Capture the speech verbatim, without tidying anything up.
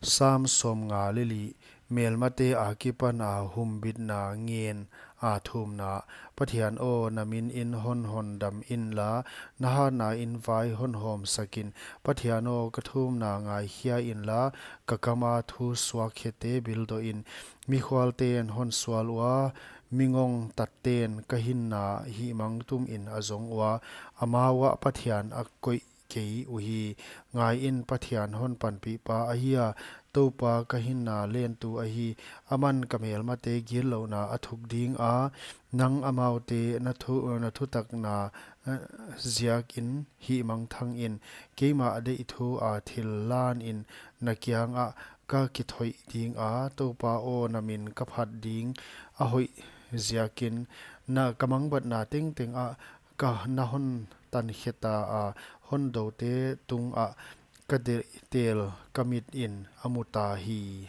Sam sawmnga leh li. Melmate akipana humbitna ngen a thumna. Pathian aw, na min in hon hondam inla, na hatna in vai hon hawmsak in. Pathian aw, ka thumna ngaikhia inla, ka kama thu suakkhete bildoh in. Mikhualten hon sual ua, mingongtatten ka hinna hihmang tumin a zong ua, amau ah Pathian a koih kei uhi. Ngai in, Pathian hon panpihpa ahi a, Toupa ka hinna lentu ahi. Aman ka melmate gitlouhna a thuk dinga, nang amaute na thu, na thutakna, eh, ziakin hihmangthang in. Keimah deih thua thil lanin na kiangah ka kithoih dinga, Toupa aw, na min ka phat ding a hoih ziakin. Na ka mangbatna tengteng ah ka na hon tankheta a, hondoute tungah ka de-, tel ka mitin a muta hi.